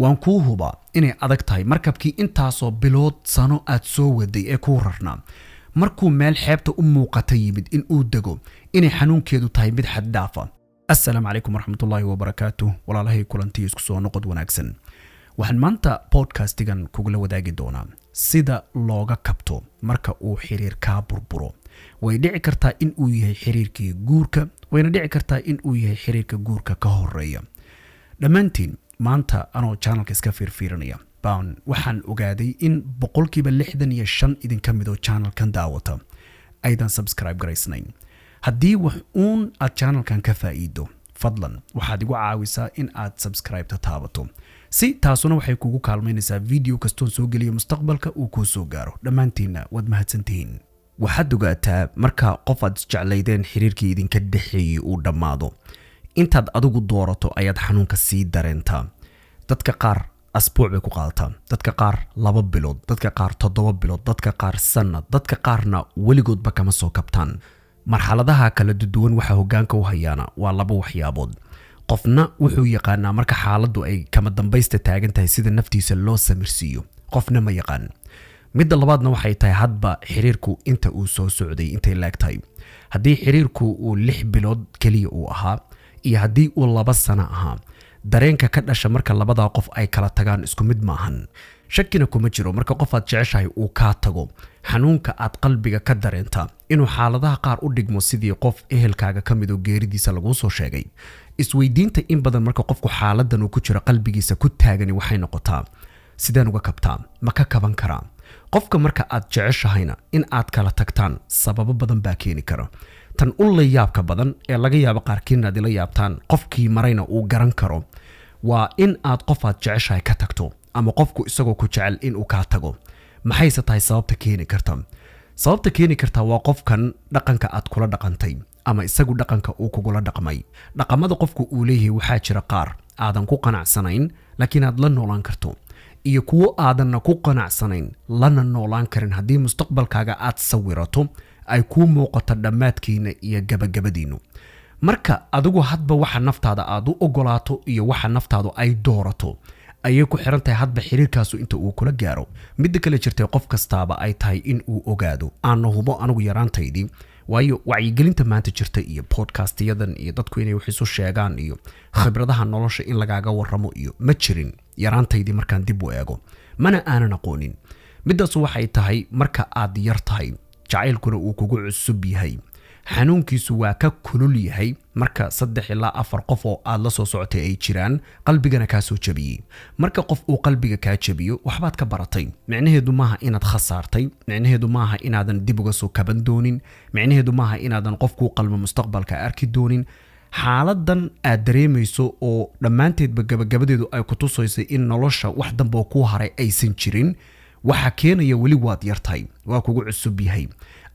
Waan kuu hubaa inay adag tahay markabkii intaasoo bilood, sano aad soo waday ee kuu rarnaa, markuu meel xeebta u muuqata yimid in uu dego, inay xanuunkeedu tahay mid xad dhaafa. Assalaamu calaykum waraxmatullaahi wabarakaatu. Walaalahay, kulantii isku soo noqod wanaagsan. Waxaan maanta podcastigan kugula wadaagi doonaa sida looga kabto marka uu xiriir kaa burburo. Way dhici kartaa in uu yahay xiriirkii guurka, wayna dhici kartaa in uu yahay xiriirka guurka ka horeeya. Dhammaantiin maanta anoo channelka iska fiirfiirinaya baan waxaan ogaaday in 65% idinka midoo channelkan daawata aydan subscribe garaysnayn. Haddii wax uun aad channelkan ka faa'iido, fadlan waxaad igu caawisaa in aad subscribe-ta taabato, si taasuna waxay kugu kaalmaynaysaa video kastoon soo geliyo mustaqbalka uu kuu soo gaaro. Dhammaantiinna waad mahadsantihiin. Waxaad ogaataa, marka qof aad isjeclaydeen xiriirkii idinka dhexeeyey uu dhammaado, intaad adigu doorato ayaad xanuunka sii dareentaa. Dadka qaar asbuuc bay ku qaadataa, dadka qaar 2 bilood, dadka qaar 7 bilood, dadka qaar sanad, dadka qaarna weligoodba kama soo kabtaan. Marxaladaha kala duwan waxaa hoggaanka u hayaana waa laba waxyaabood. Qofna wuxuu yaqaanaa marka xaaladdu ay kama dambaysta taagan tahay sida naftiisa loo samirsiiyo, qofna ma yaqaan. Midda labaadna waxay tahay hadba xiriirku inta uu soo socday intay leeg tahay. Haddii xiriirku uu 6 bilood keliya uu ahaa iyo haddii uu 2 sano ahaa, dareenka ka dhasha marka labadaa qof ay kala tagaan isku mid maahan. Shakina kuma jiro, marka qof aad jeceshahay uu kaa tago, xanuunka aad qalbiga ka dareentaa inuu xaaladaha qaar u dhigmo sidii qof ehelkaaga ka mid oo geeridiisa laguu soo sheegay. Isweydiinta in badan marka qofku xaaladan uu ku jiro qalbigiisa ku taagani waxay noqotaa: sideen uga kabtaa? Ma ka kaban karaa? Qofka marka aad jeceshahayna in aad kala tagtaan sababo badan baa keeni kara. Tan u la yaabka badan ee laga yaabo qaarkiin inaad ila yaabtaan, qofkii marayna uu garan karo, waa in aad qof aad jeceshahay ka tagto ama qofku isagoo ku jecel inuu kaa tago. Maxayse tahay sababta keeni karta? Sababta keeni karta waa qofkan dhaqanka aad kula dhaqantay ama isagu dhaqanka uu kugula dhaqmay. Dhaqamada qofku uu leeyahay waxaa jira qaar aadan ku qanacsanayn laakiin aad la noolaan karto, iyo kuwo aadanna ku qanacsanayn lana noolaan karin haddii mustaqbalkaaga aad sawirato ay kuu muuqato dhammaadkiina iyo gabagabadiinu. Marka adigu hadba waxa naftaada aad u ogolaato iyo waxa naftaadu ay doorato ayay ku xiran tahay hadba xiriirkaasu inta uu kula gaaro. Midda kale jirtay, qof kastaaba ay tahay in uu ogaado, aana hubo anigu yaraantaydii, waayo wacyigelinta maanta jirta iyo podcastiyadan iyo dadku inay wax isu sheegaan iyo khibradaha nolosha in lagaaga waramo iyo ma jirin yaraantaydii markaan dib u eego, mana aanan aqoonin. Midaasu waxay tahay, marka aad yar tahay, jacaylkuna uu kugu cusub yahay, xanuunkiisu waa ka kulul yahay marka saddex ilaa afar qof oo aad la soo socotay ay jiraan qalbigana kaa soo jabiyey. Marka qof uu qalbiga kaa jabiyo, waxbaad ka baratay. Micnaheedu maaha inaad khasaartay, micnaheedu maaha inaadan dib uga soo kaban doonin, micnaheedu maaha inaadan qof kuu qalmo mustaqbalka arki doonin. Xaaladan aad dareemayso oo dhammaanteedba gabagabadeedu ay ku tusayso in nolosha wax dambe oo kuu haray aysan jirin, waxa keenaya weli waad yartahay, waa kugu cusub yahay,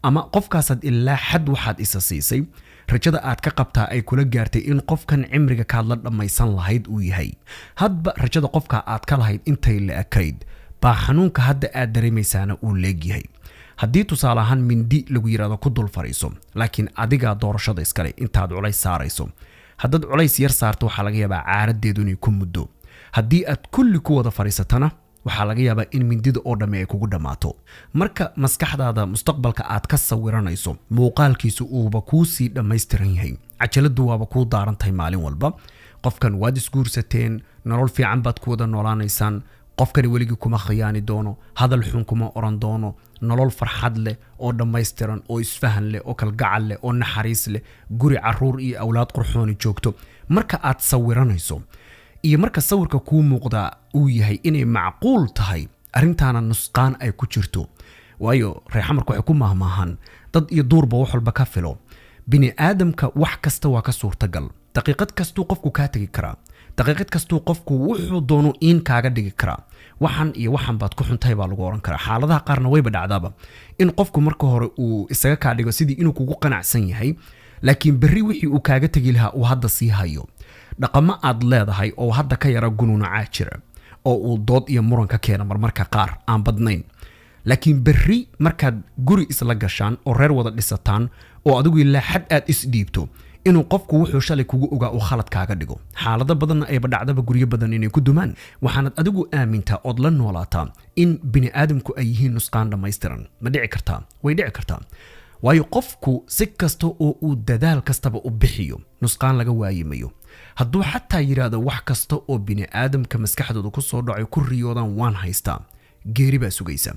ama qofkaasaad ilaa xad waxaad isa siisay rajada aad ka qabtaa ay kula gaartay in qofkan cimriga kaad la dhammaysan lahayd uu yahay. Hadba rajada qofka aad ka lahayd intay la ekayd baa xanuunka hadda aad dareemaysaana uu leegyahay. Haddii tusaale ahaan mindi lagu yidhahdo ku dul fadhiiso, laakiin adigaa doorashada iskale intaad culays saarayso. Haddaad culays yar saarto, waxaa laga yaabaa caaradeedu inay ku muddo. Haddii aad kulli ku wada fadhiisatana, waxaa laga yaabaa in mindida oo dhamme ay kugu dhammaato. Marka maskaxdaada mustaqbalka aad ka sawiranayso muuqaalkiisu uuba kuu sii dhammaystiran yahay, cajaladu waaba kuu daaran tahay maalin walba, qofkan waad isguursateen, nolol fiican baad ku wada noolaanaysaan, qofkani weligii kuma khiyaani doono, hadal xun kuma oran doono, nolol farxad leh oo dhammaystiran oo isfahan leh oo kalgacal leh oo naxariis leh, guri, caruur iyo awlaad qurxooni joogto marka aad sawiranayso iyo marka sawirka kuu muuqdaa uu yahay inay macquul tahay arrintaana nusqaan ay ku jirto. Waayo, reexamarka waxay ku maahmaahan: dad iyo duurba wax walba ka filo. Bini aadamka wax kasta waa ka suurtagal. Daqiiqad kastuu qofku kaa tegi karaa, daqiiqad kastuu qofku wuxuu doono iin kaaga dhigi karaa. Waxan iyo waxan baad ku xuntahay baa lagu oran karaa. Xaaladaha qaarna wayba dhacdaaba in qofku marka hore uu isaga kaa dhigo sidii inuu kugu qanacsan yahay, laakiin berri wixii uu kaaga tegi lahaa uu hadda sii hayo. Dhaqamo aad leedahay oo hadda ka yara gununacaa jira oo uu dood iyo muran ka keena marmarka qaar aan badnayn, laakiin berri markaad guri isla gashaan oo reer wada dhisataan oo adigu ilaa xad aad isdhiibto Inuu qofku wuxuu shalay kugu ogaa uu khalad kaaga dhigo, xaalado badanna ayba dhacdaba guryo badan inay ku dumaan. Waxaanad adigu aamintaa ood la noolaataa in bini aadamku ay yihiin nusqaan dhammaystiran. Ma dhici kartaa? Way dhici kartaa, waayo qofku si kasta oo uu dadaal kastaba u bixiyo, nusqaan laga waayimayo. Hadduu xataa yidhaahdo wax kasta oo bini aadamka maskaxdooda ku soo dhacay ku riyoodaan waan haystaa, geeri baa sugaysa.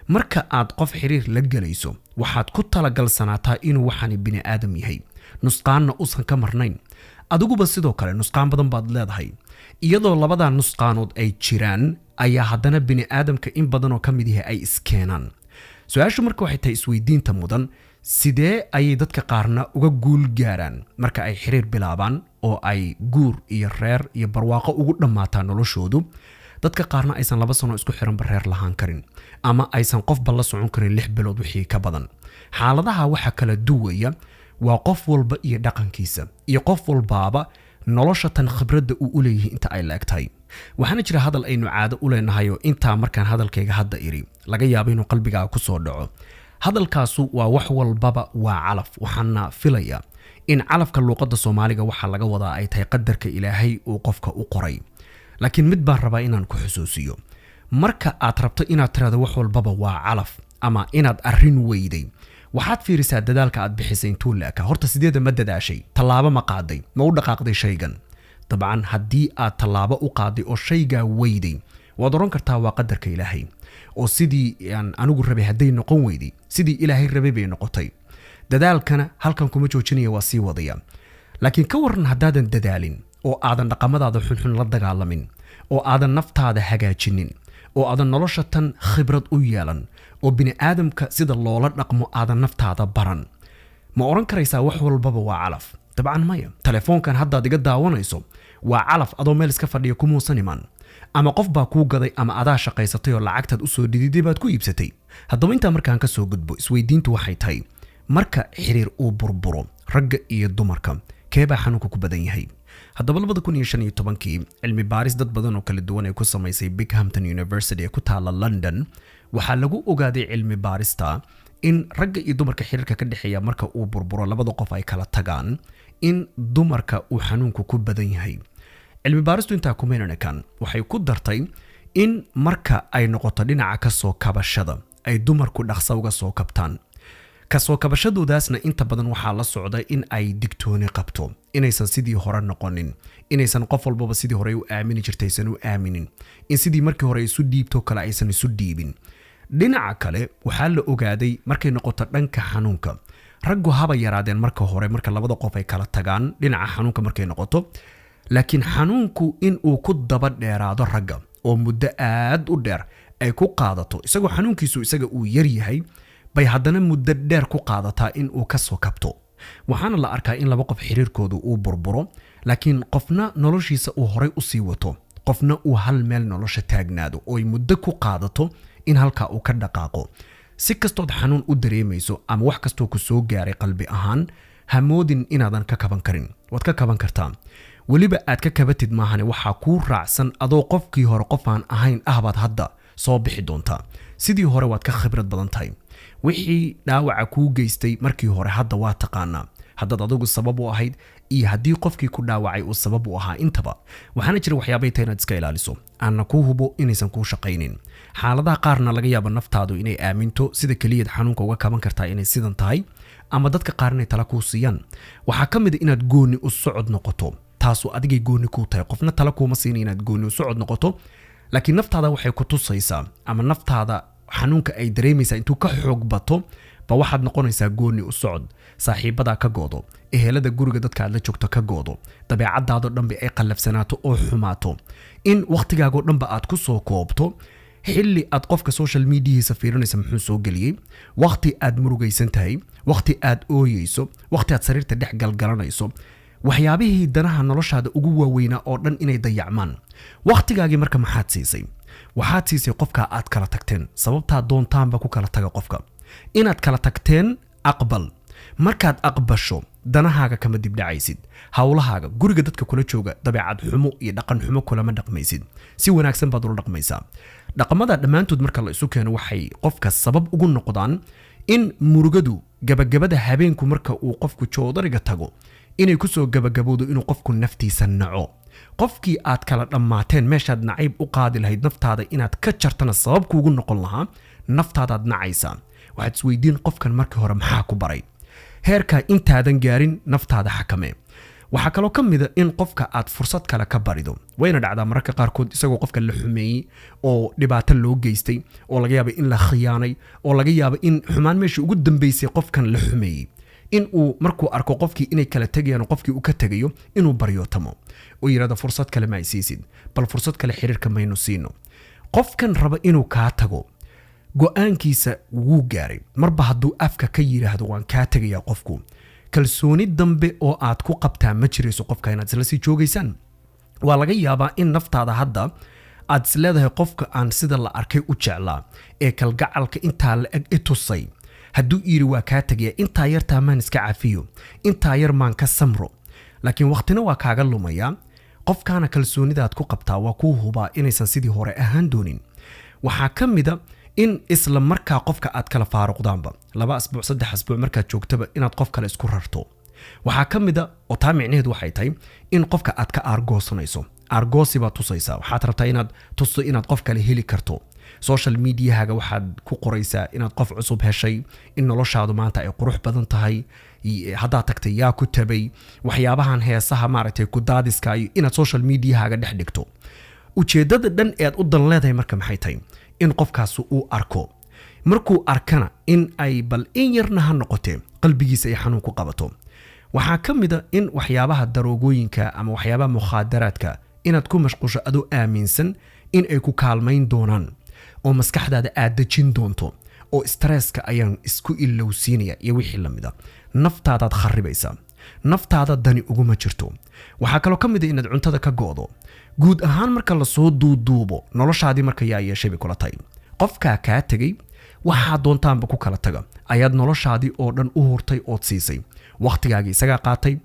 Marka aad qof xiriir la gelayso, waxaad ku talagalsanaataa inuu waxaani bini aadam yahay, nusqaanna uusan ka marnayn. Adiguba sidoo kale nusqaan badan baad leedahay. Iyadoo labadaa nusqaanood ay jiraan ayaa haddana bini aadamka in badanoo ka mid yahay ay iskeenaan. Su-aashu marka waxay tahay isweydiinta mudan: sidee ayay dadka qaarna uga guul gaaraan marka ay xiriir bilaabaan oo ay guur iyo reer iyo barwaaqo ugu dhammaataa noloshoodu, dadka qaarna aysan 2 sano isku xiranba reer lahaan karin, ama aysan qofba la socon karin 6 bilood wixii ka badan? Xaaladaha waxa kala duwaya waa qof walba iyo dhaqankiisa iyo qof walbaaba nolosha tan khibradda uu u leeyahay inta ay la-eg tahay. Waxaana jira hadal aynu caado u leenahayo. Intaa markaan hadalkayga hadda iri, laga yaabo inuu qalbigaaga ku soo dhaco. Hadalkaasu waa "wax walbaba waa calaf". Waxaana filaya in calafka luuqadda Soomaaliga waxaa laga wadaa ay tahay qadarka Ilaahay uu qofka u qoray. Laakiin mid baan rabaa inaan ku xusuusiyo: marka aad rabto inaad tirahdo "wax walbaba waa calaf" ama inaad arrin weyday, waxaad fiirisaa dadaalka aad bixisay intuu la ekaa. Horta sideeda ma dadaashay? Tallaabo ma qaaday? Ma u dhaqaaqday shaygan? Dabcan, haddii aad tallaabo u qaaday oo shaygaa weyday, waad odhan kartaa waa qadarka Ilaahay, oo sidii aan anigu rabay hadday noqon weyday, sidii Ilaahay rabay bay noqotay. Dadaalkana halkan kuma joojinaya, waa sii wadaya. Laakiin ka waran haddaadan dadaalin oo aadan dhaqamadaada xunxun la dagaalamin, oo aadan naftaada hagaajinin, oo aadan nolosha tan khibrad u yeelan, oo bini aadamka sida loola dhaqmo aadan naftaada baran? Ma odhan karaysaa wax walbaba waa calaf? Dabcan maya. Telefoonkan haddaad iga daawanayso waa calaf. Adoo meel iska fadhiya kumuusan iman, ama qof baa kuu gaday, ama adaa shaqaysatay oo lacagtaad usoo dhididay baad ku iibsatay. Haddaba intaa markaan ka soo gudbo, isweydiintu waxay tahay: marka xiriir uu burburo, ragga iyo dumarka keebaa xanuunka ku badan yahay? Haddaba 2015-kii cilmi baaris dad badan oo kala duwan ay ku samaysay Binghamton University ee ku taala London, waxaa lagu ogaaday cilmi baarista in ragga iyo dumarka xiriirka ka dhexeeya marka uu burburo, labada qof ay kala tagaan, in dumarka uu xanuunku ku badan yahay. Cilmi baaristu intaa kumaynanakan, waxay ku dartay in marka ay noqoto dhinaca kasoo kabashada ay dumarku dhaqsa uga soo kabtaan. Kasoo kabashadoodaasna inta badan waxaa la socda in ay digtooni qabto, inaysan sidii hore noqonin, inaysan qof walbaba sidii hore u aamini jirtay aysan u aaminin, in sidii markii hore isu dhiibto kale aysan isu dhiibin. Dhinaca kale, waxaa la ogaaday markay noqoto dhanka xanuunka, raggu haba yaraadeen marka hore marka labada qof ay kala tagaan dhinaca xanuunka markay noqoto, laakiin xanuunku in uu ku daba dheeraado ragga oo muddo aad u dheer ay ku qaadato. Isagoo xanuunkiisu isaga uu yar yahay bay haddana muddo dheer ku qaadataa in uu ka soo kabto. Waxaana la arkaa in laba qof xiriirkoodu uu burburo, laakiin qofna noloshiisa uu horay usii wato, qofna uu hal meel nolosha taagnaado oo ay muddo ku qaadato in halkaa uu ka dhaqaaqo. Si kastood xanuun u dareemayso ama wax kastoo ku soo gaaray qalbi ahaan, hamoodin inaadan ka kaban karin. Waad ka kaban kartaa. Weliba aad ka kabatid maahane, waxaa kuu raacsan adoo qofkii hore qof aan ahayn ah baad hadda soo bixi doontaa. Sidii hore waad ka khibrad badan tahay. Wixii dhaawaca kuu geystay markii hore hadda waa taqaanaa, haddaad adigu sabab u ahayd iyo haddii qofkii ku dhaawacay uu sabab u ahaa intaba. Waxaana jira waxyaabay tahay inaad iska ilaaliso, aanna kuu hubo inaysan kuu shaqaynin. Xaaladaha qaarna laga yaabo naftaadu inay aaminto sida keliyaad xanuunka uga kaban kartaa inay sidan tahay, ama dadka qaar inay tala kuu siiyaan. Waxaa ka mid a inaad gooni u socod noqoto. Taasu adigay gooni kuu tahay, qofna tala kuuma siina inaad gooni u socod noqoto, laakiin naftaada waxay ku tusaysaa ama naftaada xanuunka ay dareemaysaa intuu ka xoog bato ba waxaad noqonaysaa gooni u socod. Saaxiibadaa ka goodo, ehelada guriga dadka aad la joogto ka goodo, dabeecadaadoo dhanba ay qallafsanaato oo xumaato, in wakhtigaagoo dhanba aad ku soo koobto xilli aad qofka social mediahiisa fiirinaysa muxuu soo geliyey, wakhti aad murugaysan tahay, wakhti aad ooyeyso, wakhti aad sariirta dhex galgalanayso, waxyaabihii danaha noloshaada ugu waaweynaa oo dhan inay dayacmaan. Wakhtigaagii marka maxaad siisay? Waxaad siisay qofkaa aad kala tagteen. Sababtaa doontaanba ku kala taga, qofka inaad kala tagteen aqbal. Markaad aqbasho, danahaaga kama dibdhacaysid, howlahaaga guriga, dadka kula jooga dabeecad xumo iyo dhaqan xumo kulama dhaqmaysid, si wanaagsan baad ula dhaqmaysaa. Dhaqamada dhammaantood marka la isu keeno waxay qofka sabab ugu noqdaan in murugadu gabagabada habeenku marka uu qofku joodariga tago Inay ku soo gabagabowdo inuu qofku naftiisa naco. Qofkii aad kala dhammaateen, meeshaad nacayb u qaadi lahayd, naftaada inaad ka jartana sabab kuugu noqon lahaa, naftaadaad nacaysaa. Waxaad isweydiin, qofkan markii hore maxaa ku baray? Heerkaa intaadan gaarin, naftaada xakamee. Waxaa kaloo ka mida in qofka aad fursad kale ka barido. Wayna dhacdaa mararka qaarkood, isagoo qofka la xumeeyey oo dhibaato loo geystay, oo laga yaaba in la khiyaanay, oo laga yaaba in xumaan meesha ugu dambeysay qofkan la xumeeyey, in uu markuu arko qofkii inay kala tegayaan oo qofkii uu ka tegayo, inuu baryootamo oo yidhahdo, "Fursad kale ma ay siisid? Bal fursad kale xiriirka maynu siino?" Qofkan raba inuu kaa tago go-aankiisa wuu gaaray. Marba hadduu afka ka yidhaahdo, "Waan kaa tegayaa," qofku kalsooni dambe oo aad ku qabtaa ma jirayso qofka inaad isla sii joogaysaan. Waa laga yaabaa in naftaada hadda aad is leedahay, qofka aan sida la arkay u jeclaa ee kalgacalka intaa la eg i tusay, hadduu yidhi waa kaa tegaya, intaa yartaa maan iska cafiyo, intaa yar maan ka samro? Laakiin waqtina waa kaaga lumayaa. Qofkaana kalsoonidaad ku qabtaa waa kuu hubaa inaysan sidii hore ahaan doonin. Waxaa ka mida in isla markaa qofka aad kala faaruqdaanba, 2 asbuuc, 3 asbuuc markaad joogtaba, inaad qof kale isku rarto. Waxaa ka mida oo taa micnaheedu waxay tahay in qofka aad ka aargoosanayso. Aargoosi baad tusaysaa. Waxaad rabtaa inaad tusto inaad qof kale heli karto. Social mediahaaga waxaad ku qoraysaa inaad qof cusub heshay, in noloshaadu maanta ay qurux badan tahay, haddaad tagtay yaa ku tabay, waxyaabahan heesaha maaragtay kudaadiska iyo inaad social mediahaaga dhex dhigto. Ujeeddada dhan ee aad u dan leedahay marka maxay tahay? In qofkaas uu arko. Markuu arkana, in ay bal in yarna ha noqotee qalbigiisa ay xanuun ku qabato. Waxaa ka mid a in waxyaabaha daroogooyinka ama waxyaabaha mukhaadaraadka inaad ku mashquusho, adoo aaminsan in ay ku kaalmayn doonaan oo maskaxdaada aad dejin doonto oo stresska ayaan isku ilowsiinaya iyo wixii lamida. Naftaadaad kharibaysaa, naftaada dani uguma jirto. Waxaa kaloo ka mid a inaad cuntada ka go'do. Guud ahaan, marka lasoo duuduubo, noloshaadii marka yaa yeeshay bay kula tahay? Qofkaa kaa tegey, waxaa doontaanba ku kala taga, ayaad noloshaadii oo dhan u hurtay ood siisay. Wakhtigaagii isagaa qaatay,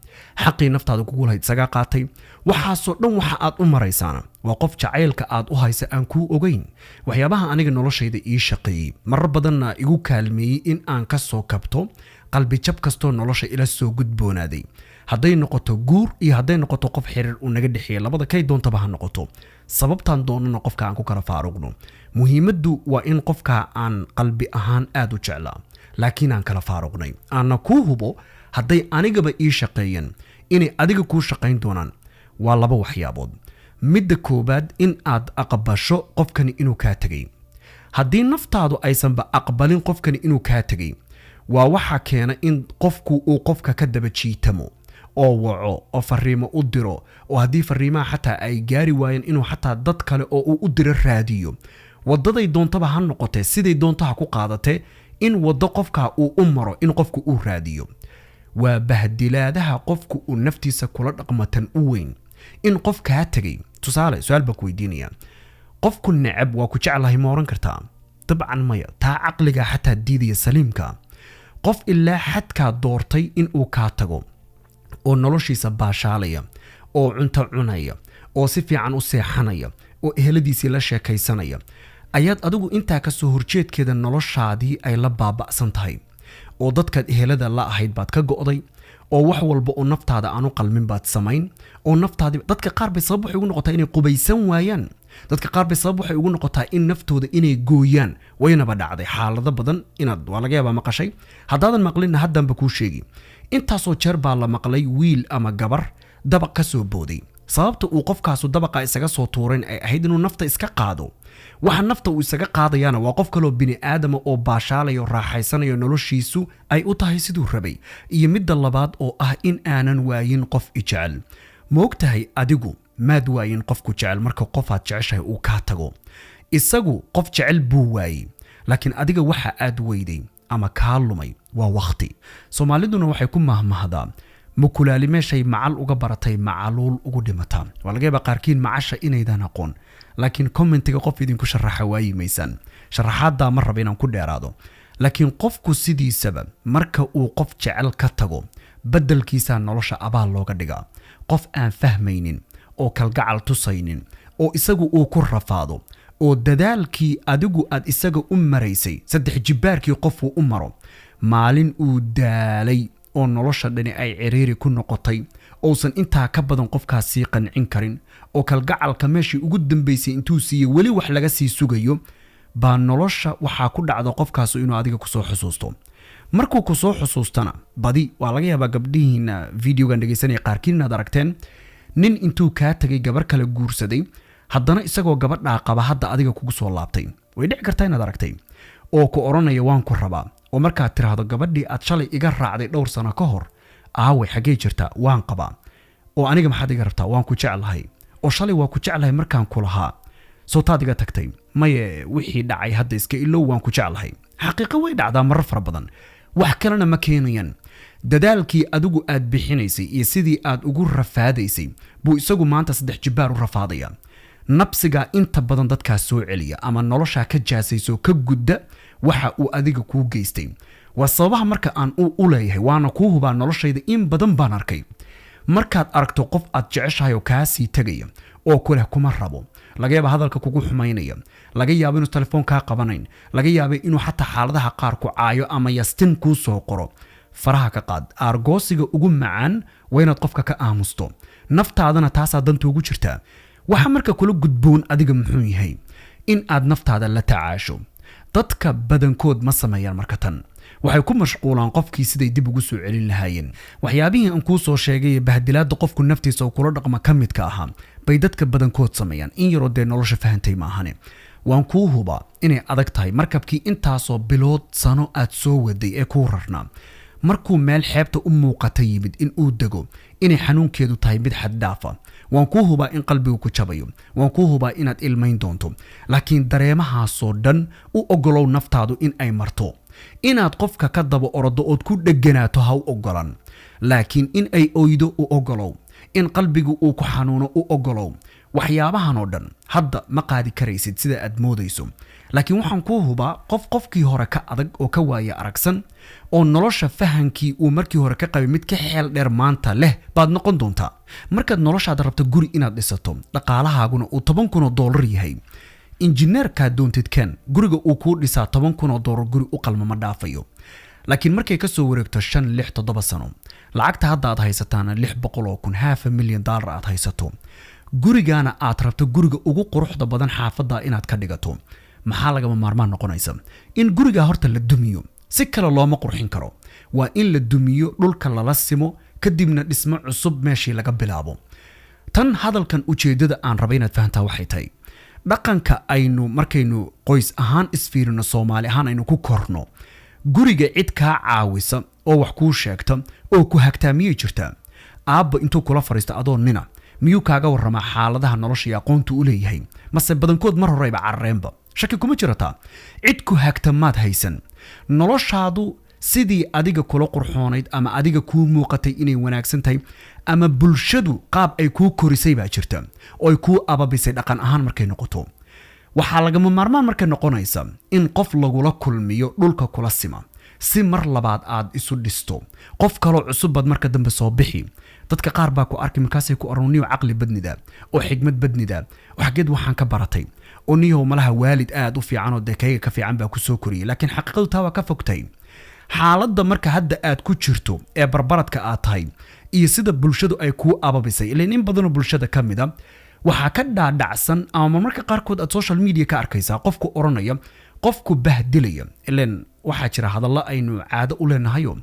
xaqii naftaada kugu lahayd isagaa qaatay. Waxaasoo dhan waxa aad u maraysaana waa qof jacaylka aad u haysa aan kuu ogeyn. Waxyaabaha aniga noloshayda ii shaqeeyey, marar badanna igu kaalmeeyey in aan ka soo kabto qalbijab kastoo nolosha ila soo gudboonaaday, hadday noqoto guur iyo hadday noqoto qof xiriir uu naga dhexeeya, labada kay doontaba ha noqoto, sababtaan doonana qofka aan ku kala faaruqno, muhiimaddu waa in qofka aan qalbi ahaan aad u jeclaa laakiin aan kala faaruqnay, aanna kuu hubo hadday anigaba ii shaqeeyeen inay adiga kuu shaqayn doonaan, waa laba waxyaabood. Midda koowaad, in aad aqbasho qofkani inuu kaa tegay. Haddii naftaadu aysanba aqbalin qofkani inuu kaa tegay, waa waxa keena in qofku uu qofka ka daba jiitamo oo waco oo fariimo u diro, oo haddii fariimaha xataa ay gaari waayeen, inuu xataa dad kale oo uu u diro raadiyo. Wadaday doontaba ha noqotee, siday doonto ha ku qaadatee, in waddo qofka uu u maro in qofku uu raadiyo, waa bahdilaadaha qofku uu naftiisa kula dhaqmatan u weyn. In qof kaa tegay, tusaale, su-aal baan ku weydiinaya: qofku necab "Waa ku jeclahay" ma oran kartaa? Dabcan maya. Taa caqliga xataa diidaya saliimka. Qof ilaa xadkaa doortay in uu kaa tago oo noloshiisa baashaalaya oo cunto cunaya oo si fiican u seexanaya oo eheladiisii la sheekaysanaya, ayaad adigu intaa kasoo horjeedkeeda noloshaadii ay la baaba'san tahay, oo dadkaad ehelada la ahayd baad ka go'day, oo wax walba oo naftaada aanu qalmin baad samayn, oo naftaadii dadka qaar bay sabab waxay ugu noqotaa inay qubaysan waayaan. Dadka qaar bay sabab waxay ugu noqotaa in naftooda inay gooyaan. Waynaba dhacday xaalado badan inaad, waa laga yaabaa, maqashay. Haddaadan maqlinna, haddanba kuu sheegi. Intaasoo jeer baa la maqlay wiil ama gabar dabaq ka soo booday. Sababta uu qofkaasu dabaqa isaga soo tuurayn ay ahayd inuu nafta iska qaado. Waxa nafta uu isaga qaadayaana waa qof kaloo bini aadama oo baashaalayo, raaxaysanayo, noloshiisu ay u tahay siduu rabay. Iyo midda labaad oo ah in aanan waayin qof i jecel. Moogtahay, adigu maad waayin qofku jecel. Marka qofaad jeceshahay uu kaa tago, isagu qof jecel buu waayey, laakiin adiga waxa aad weyday ama kaa lumay waa wakhti. Soomaaliduna waxay ku mahmahdaa, "Mukulaali meeshay macal uga baratay macaluul ugu dhimataa." Waa laga yaabaa qaarkiin macasha inaydan aqoon, laakiin commentiga qof idinku sharaxa waayi maysaan. Sharaxaaddaa ma raba inaan ku dheeraado, laakiin qofku sidiisaba marka uu qof jecel ka tago, beddelkiisaa nolosha abaal looga dhigaa. Qof aan fahmaynin oo kalgacal tusaynin oo isagu uu ku rafaado, oo dadaalkii adigu aad isaga u maraysay saddex jibbaarkii qofuu u maro, maalin uu daalay Oo nolosha dhani ay ciriiri ku noqotay, ousan intaa ka badan qofkaas sii qancin karin, oo kalgacalka meeshii ugu dambaysay intuu siiyey weli wax laga sii sugayo, baa nolosha waxaa ku dhacda qofkaasu inuu adiga kusoo xusuusto. Markuu kusoo xusuustana, badi waa laga yaabaa gabdhihiina videogan dhegaysanaya qaarkiin inaad aragteen nin intuu kaa tegay gabar kale guursaday, haddana isagoo gabadhaa qaba hadda adiga kugu soo laabtay. Way dhici kartaa inaad aragtay oo ku odhanaya, "Waan ku rabaa." Oo markaad tiraahdo, "Gabadhii aad shalay iga raacday dhowr sano ka hor aaway? Xaggee jirtaa? Waan qabaa. Oo aniga maxaad iga rabtaa? Waan ku jeclahay. Oo shalay waa ku jeclahay markaan ku lahaa, soo taad iga tagtay? Maye, wixii dhacay hadda iska ilow, waan ku jeclahay." Xaqiiqo way dhacdaa marar fara badan. Wax kalena ma keenayaan, dadaalkii adigu aad bixinaysay iyo sidii aad ugu rafaadaysay buu isagu maanta saddex jibbaar u rafaadaya. Nabsigaa inta badan dadkaas soo celiya ama noloshaa ka jaasayso, ka gudda waxa uu adiga kuu geystay. Waa sababaha marka aan u leeyahay, waana kuu hubaa, noloshayda in badan baan arkay. Markaad aragto qof aad jeceshahay oo kaa sii tegaya oo kuleh "Kuma rabo," laga yaaba hadalka kugu xumaynaya, laga yaabo inuu telefoon kaa qabanayn, laga yaaba inuu xataa xaaladaha qaar ku caayo ama yastin kuu soo qoro, faraha ka qaad. Aargoosiga ugu macaan waa inaad qofka ka aamusto. Naftaadana taasaa danta ugu jirtaa. Waxa marka kula gudboon adiga muxuu yahay? In aad naftaada la tacaasho. Dadka badankood ma sameeyaan. Marka tan waxay ku mashquulaan qofkii siday dib ugu soo celin lahaayeen. Waxyaabihii aan kuu soo sheegay ee bahdilaadda qofku naftiisa oo kula dhaqma ka midka ahaa bay dadka badankood sameeyaan, in yaroo dee nolosha fahantay maahane. Waan kuu hubaa inay adag tahay markabkii intaasoo bilood, sano aad soo waday ee kuu rarnaa, markuu meel xeebta u muuqata yimid in uu dego, inay xanuunkeedu tahay mid xaddhaafa. Waan kuu hubaa in qalbigu ku jabayo. Waan kuu hubaa inaad ilmayn doonto. Laakiin dareemahaasoo dhan u ogolow naftaadu in ay marto. Inaad qofka ka daba orodo ood ku dheganaato ha u ogolan, laakiin in ay oydo u ogolow, in qalbigu uu ku xanuuno u ogolow. Waxyaabahan oo dhan hadda ma qaadi karaysid sida aad moodayso, laakiin waxaan kuu hubaa qof qofkii hore ka adag oo ka waaya aragsan oo nolosha fahankii uu markii hore ka qabay mid ka xeel dheer maanta leh baad noqon doontaa. Markaad noloshaad rabto guri inaad dhisato, dhaqaalahaaguna uu $10,000 yahay, injineerkaad doontid ken, guriga uu kuu dhisaa $10,000 guri u qalma ma dhaafayo. Laakiin markay ka soo wareegto 5, 6, 7 sano, lacagta hadda aad haysataana 600,000, half a million dollar aad haysato, gurigaana aad rabto guriga ugu quruxda badan xaafadda inaad ka dhigato, maxaa lagama maarmaan noqonaysa? In gurigaa horta la dumiyo. Si kale looma qurxin karo. Waa in la dumiyo, dhulka lala simo, kadibna dhismo cusub meeshii laga bilaabo. Tan hadalkan ujeeddada aan rabay inaad fahantaa waxay tahay dhaqanka aynu markaynu qoys ahaan isfiirino, Soomaali ahaan aynu ku korno. Guriga cid kaa caawisa oo wax kuu sheegta oo ku hagtaa miyay jirtaa? Aabba intuu kula fadhiisto adoo nina miyuu kaaga warramaa xaaladaha nolosha iyo aqoontu u leeyahay? Mase badankood mar horeyba carareenba? Shaki kuma jirataa. Cid ku hagta maad haysan. Noloshaadu sidii adiga kula qurxoonayd ama adiga kuu muuqatay inay wanaagsan tahay ama bulshadu qaab ay kuu korisay baa jirta oo ay kuu ababisay dhaqan ahaan markay noqoto. Waxaa lagama maarmaan markay noqonaysa in qof lagula kulmiyo dhulka kula sima, si mar labaad aad isu dhisto. Qof kaloo cusub baad marka dambe soo bixi. Dadka qaar baa ku arkay, markaasay ku oran, "Niyow, caqli badnida oo xigmad badnida oo xaggeed waxaan ka baratay? Oo niyow, malaha waalid aad u fiican oo dee kayga ka fiican baa ku soo koriyey." Laakiin xaqiiqadu taa waa ka fogtay. Xaaladda marka hadda aad ku jirto ee barbaradka aad tahay iyo sida bulshadu ay kuu ababisay, ileen in badanoo bulshada ka mid a waxaa ka dhaadhacsan, ama marmarka qaarkood aad social media ka arkaysaa qofku odhanaya, qofku bahdilaya. Ileen waxaa jira hadallo aynu caado u leenahayo.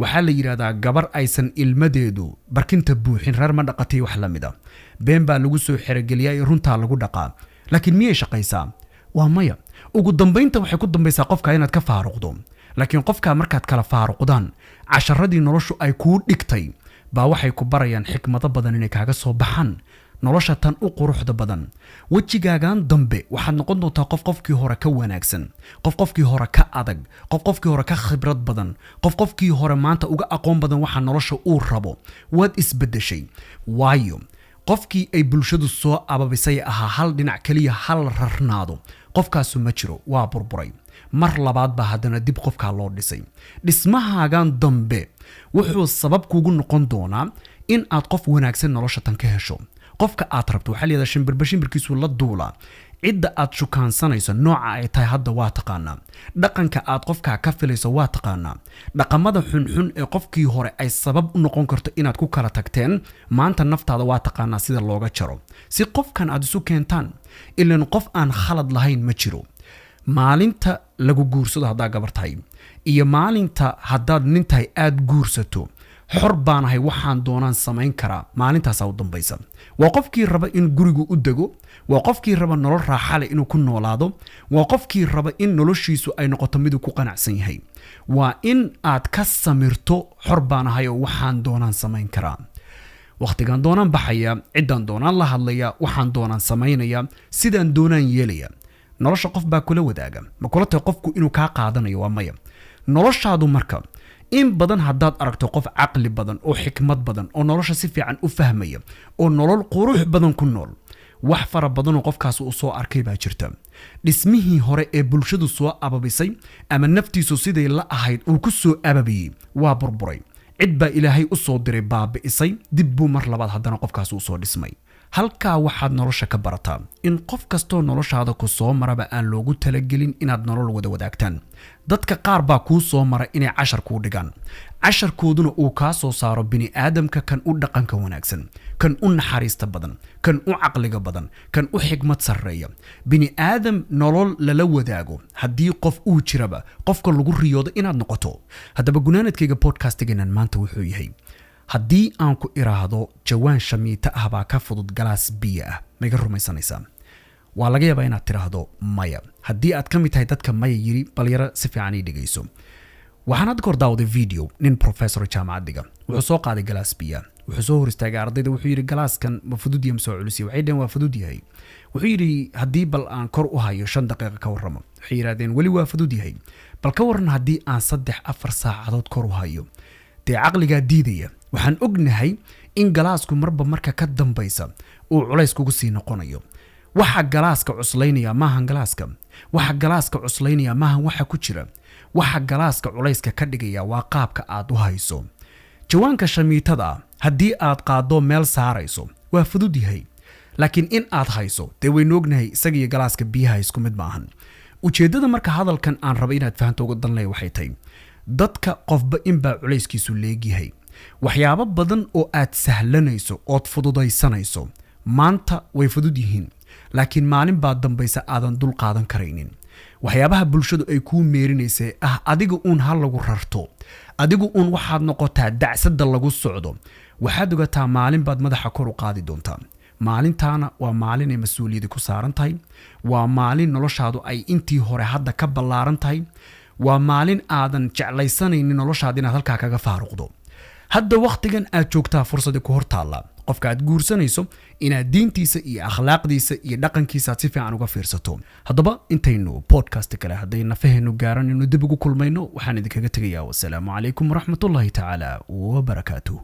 Waxaa la yidhahdaa, "Gabar aysan ilmadeedu barkinta buuxin reer ma dhaqatay." Wax la mid a been baa lagu soo xerogeliyaa iyo runtaa lagu dhaqaa. Laakiin miyay shaqaysaa? Waa maya. Ugu dambaynta waxay ku dambaysaa qofka inaad ka faaruqdo. Laakiin qofka markaad kala faaruqdaan, casharadii noloshu ay kuu dhigtay baa waxay ku barayaan xikmado badan inay kaaga soo baxaan nolosha tan u quruxda badan. Wejigaagan dambe waxaad noqon doontaa qof qofkii hore ka wanaagsan, qof qofkii hore ka adag, qof qofkii hore ka khibrad badan, qof qofkii hore maanta uga aqoon badan waxa nolosha uu rabo. Waad isbeddeshay, waayo qofkii ay bulshadu soo ababisay ahaa hal dhinac keliya hal rarnaado, qofkaasu ma jiro, waa burburay. Mar labaad baa haddana dib qofkaa loo dhisay. Dhismahaagan dambe wuxuu sabab kugu noqon doonaa in aad qof wanaagsan nolosha tan ka hesho, qofka aad rabto. Waxaa la yidhahdaa, shimbirba shimbirkiisu la duulaa. Cidda aad shukaansanayso nooca ay tahay hadda waa taqaanaa. Dhaqanka aad qofkaa ka filayso waa taqaanaa. Dhaqamada xunxun ee qofkii hore ay sabab u noqon karto inaad ku kala tagteen, maanta naftaada waa taqaanaa sida looga jaro si qofkan aad isu keentaan. Ilan qof aan khalad lahayn ma jiro. Maalinta lagu guursado haddaa gabar tahay iyo maalinta haddaad nin tahay aad guursato, "Xor baanahay, waxaan doonaan samayn karaa," maalintaasaa u dambaysa. Waa qofkii raba in gurigu u dego, waa qofkii raba nolol raaxa leh inuu ku noolaado, waa qofkii raba in noloshiisu ay noqoto miduu ku qanacsan yahay, waa in aad ka samirto "Xor baanahay oo waxaan doonaan samayn karaa, wakhtigaan doonaan baxaya, ciddaan doonaan la hadlaya, waxaan doonaan samaynaya, sidaan doonaan yeelaya." Nolosha qof baa kula wadaaga. Ma kula tahay qofku inuu kaa qaadanayo? Waa maya. Noloshaadu marka in badan haddaad aragto qof caqli badan oo xikmad badan oo nolosha si fiican u fahmaya oo nolol qurux badan ku nool, wax fara badanoo qofkaas uu soo arkay baa jirta. Dhismihii hore ee bulshadu soo ababisay ama naftiisu siday la ahayd uu ku soo ababiyey waa burburay. Cid baa Ilaahay u soo diray, baabi'isay. Dib buu mar labaad haddana qofkaas u soo dhismay. Halkaa waxaad nolosha ka barataa in qof kastoo noloshaada ku soo maraba aan loogu talagelin inaad nolol wada wadaagtaan. Dadka qaar baa kuu soo mara inay cashar kuu dhigaan, casharkooduna uu kaa soo saaro bini aadamka kan u dhaqanka wanaagsan, kan u naxariista badan, kan u caqliga badan, kan u xikmad sarreeya. Bini aadam nolol lala wadaago haddii qof uu jiraba, qofka lagu riyoodo inaad noqoto. Haddaba gunaanadkayga podcastigeenan maanta wuxuu yahay: haddii aan ku iraahdo jawaan shamiito ah baa ka fudud galaas biyo ah, ma iga rumaysanaysaa? Waa laga yaabaa inaad tidhaahdo maya. Haddii aad ka mid tahay dadka maya yiri, bal yaro si fiican ii dhegayso. Waxaan hadda kahor daawaday video nin professor jaamacaddiga. Wuxuu soo qaaday galaas biya, wuxuu soo hor istaagay ardayda. Wuxuu yidhi, "Galaaskan ma fudud yahay masoo culus yahay?" Waxay dhaheen, "Waa fudud yahay." Wuxuu yidhi, "Haddii bal aan kor u hayo 5 daqiiqo ka warramo?" Waxay yidhahdeen, "Weli waa fudud yahay." "Bal ka warran haddii aan 3-4 saacadood kor u hayo?" Dee caqligaa diidaya. Waxaan ognahay in galaasku marba marka ka dambaysa uu culays kugu sii noqonayo. Waxa galaaska cuslaynaya maahan galaaska, waxa galaaska cuslaynaya maahan waxa ku jira. Waxa galaaska culayska ka dhigaya waa qaabka aad u hayso. Jawaanka shamiitada ah haddii aad qaaddo meel saarayso, waa fudud yahay, laakiin in aad hayso, dee waynu ognahay isaga iyo galaaska biyaha isku mid maahan. Ujeeddada marka hadalkan aan raba inaad fahanto uga danlaya waxay tahay: dadka qofba inbaa culayskiisu leegyahay. Waxyaabo badan oo aad sahlanayso ood fududaysanayso maanta way fudud yihiin, laakiin maalin baa dambaysa aadan dul qaadan karaynin. Waxyaabaha bulshadu ay kuu meerinaysa ah "Adiga uun ha lagu rarto, adigu uun waxaad noqotaa dacsada lagu socdo," waxaad ogataa maalin baad madaxa kor u qaadi doontaa. Maalintaana waa maalin ay mas-uuliyadi ku saaran tahay, waa maalin noloshaadu ay intii hore hadda ka ballaaran tahay, waa maalin aadan jeclaysanaynin noloshaada inaad halkaa kaga faaruqdo. Hadda wakhtigan aad joogtaa fursadi ku hor taalla. Qofka aad guursanayso inaad diintiisa iyo akhlaaqdiisa iyo dhaqankiisa aad si fiican uga fiirsato. Haddaba intaynu podcast kale, hadday nafaheennu gaaran, inu dib ugu kulmayno, waxaan idinkaga tegayaa wasalaamu calaykum waraxmatullaahi tacaala wabarakaatuh.